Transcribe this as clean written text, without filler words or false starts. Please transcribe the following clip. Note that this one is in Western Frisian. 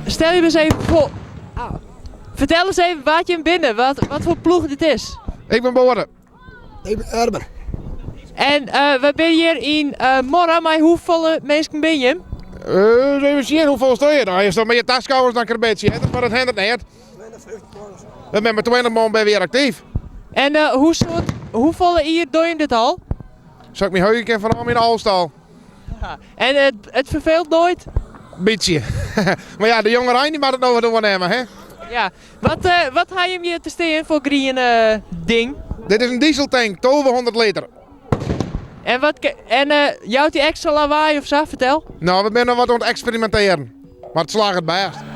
Stel je ris even foar. Fertel ris even wa't jim binne, wat, wat foar ploech dit is. Ik bin Boade. Ik bin Erben. En wy binne hjir yn Morra, mei hoefolle minsken binne jim? Even sjen, hoefolle stean je? Nou, je staan mear taskôgers dan krabetsje, hè? Maar dat hindert net. We binne mei 20 man ben weer aktyf. En hoe soad, hoefolle jier dogge jim dit al? Sa ik my heuge kin fanôf myn alfde al. En it, it ferfeelt noait? Bytsje. Mar ja, de jongerein dy moat it no wat oernimme, hè? Ja. Wat, wat ha jim hjir te stean foar griene ding? Dit is in dieseltank, 1200 liter. En wat, en jout dy ekstra lawaai of sa? Fertel. No, we binne noch wat oan it eksperimintearjen. Mar it slagget bêst.